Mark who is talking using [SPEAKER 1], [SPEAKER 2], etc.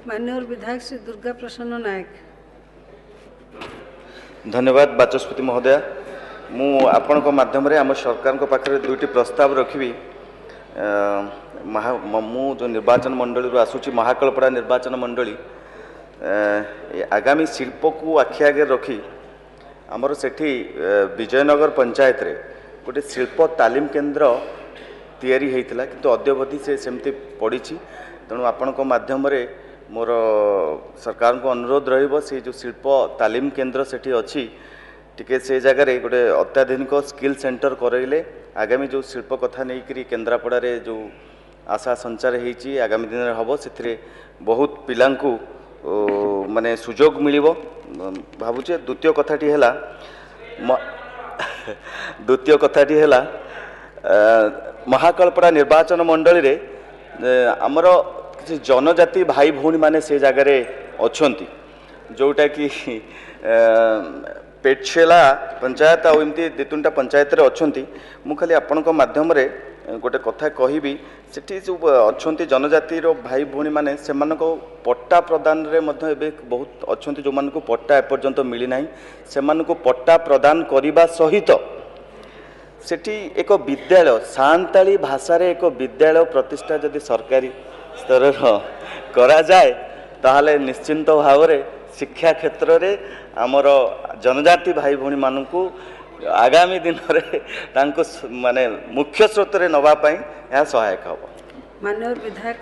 [SPEAKER 1] ମାନ୍ୟବର ବିଧାୟକ ଶ୍ରୀ ଦୁର୍ଗା ପ୍ରସନ୍ନ ନାୟକ।
[SPEAKER 2] ଧନ୍ୟବାଦ ବାଚସ୍ପତି ମହୋଦୟା। ମୁଁ ଆପଣଙ୍କ ମାଧ୍ୟମରେ ଆମ ସରକାରଙ୍କ ପାଖରେ ଦୁଇଟି ପ୍ରସ୍ତାବ ରଖିବି। ମୁଁ ଯେଉଁ ନିର୍ବାଚନ ମଣ୍ଡଳୀରୁ ଆସୁଛି, ମହାକାଳପଡ଼ା ନିର୍ବାଚନ ମଣ୍ଡଳୀ, ଆଗାମୀ ଶିଳ୍ପକୁ ଆଖି ଆଗରେ ରଖି ଆମର ସେଠି ବିଜୟନଗର ପଞ୍ଚାୟତରେ ଗୋଟେ ଶିଳ୍ପ ତାଲିମ କେନ୍ଦ୍ର ତିଆରି ହେଇଥିଲା, କିନ୍ତୁ ଅଦ୍ୟାବଧି ସେ ସେମିତି ପଡ଼ିଛି। ତେଣୁ ଆପଣଙ୍କ ମାଧ୍ୟମରେ ମୋର ସରକାରଙ୍କୁ ଅନୁରୋଧ ରହିବ, ସେ ଯେଉଁ ଶିଳ୍ପ ତାଲିମ କେନ୍ଦ୍ର ସେଠି ଅଛି, ଟିକେ ସେ ଜାଗାରେ ଗୋଟେ ଅତ୍ୟାଧୁନିକ ସ୍କିଲ୍ ସେଣ୍ଟର କରାଇଲେ ଆଗାମୀ ଯେଉଁ ଶିଳ୍ପ କଥା ନେଇକରି କେନ୍ଦ୍ରାପଡ଼ାରେ ଯେଉଁ ଆଶା ସଞ୍ଚାର ହେଇଛି, ଆଗାମୀ ଦିନରେ ହେବ, ସେଥିରେ ବହୁତ ପିଲାଙ୍କୁ ମାନେ ସୁଯୋଗ ମିଳିବ ଭାବୁଛେ। ଦ୍ୱିତୀୟ କଥାଟି ହେଲା ମହାକାଳପଡ଼ା ନିର୍ବାଚନ ମଣ୍ଡଳୀରେ ଆମର କିଛି ଜନଜାତି ଭାଇ ଭଉଣୀମାନେ ସେ ଜାଗାରେ ଅଛନ୍ତି, ଯେଉଁଟାକି ପେଟଛେଲା ପଞ୍ଚାୟତ ଆଉ ଏମିତି ଦୁଇ ତିନିଟା ପଞ୍ଚାୟତରେ ଅଛନ୍ତି। ମୁଁ ଖାଲି ଆପଣଙ୍କ ମାଧ୍ୟମରେ ଗୋଟେ କଥା କହିବି, ସେଠି ଯେଉଁ ଅଛନ୍ତି ଜନଜାତିର ଭାଇ ଭଉଣୀମାନେ, ସେମାନଙ୍କ ପଟ୍ଟା ପ୍ରଦାନରେ ମଧ୍ୟ ଏବେ ବହୁତ ଅଛନ୍ତି ଯେଉଁମାନଙ୍କୁ ପଟ୍ଟା ଏପର୍ଯ୍ୟନ୍ତ ମିଳିନାହିଁ। ସେମାନଙ୍କୁ ପଟ୍ଟା ପ୍ରଦାନ କରିବା ସହିତ ସେଠି ଏକ ବିଦ୍ୟାଳୟ, ସାନ୍ତାଳୀ ଭାଷାରେ ଏକ ବିଦ୍ୟାଳୟ ପ୍ରତିଷ୍ଠା ଯଦି ସରକାରୀ ସ୍ତରର କରାଯାଏ, ତାହେଲେ ନିଶ୍ଚିନ୍ତ ଭାବରେ ଶିକ୍ଷା କ୍ଷେତ୍ରରେ ଆମର ଜନଜାତି ଭାଇ ଭଉଣୀମାନଙ୍କୁ ଆଗାମୀ ଦିନରେ ତାଙ୍କୁ ମାନେ ମୁଖ୍ୟ ସ୍ରୋତରେ ନେବା ପାଇଁ ଏହା ସହାୟକ ହେବ।
[SPEAKER 1] ମାନ୍ୟବର ବିଧାୟକ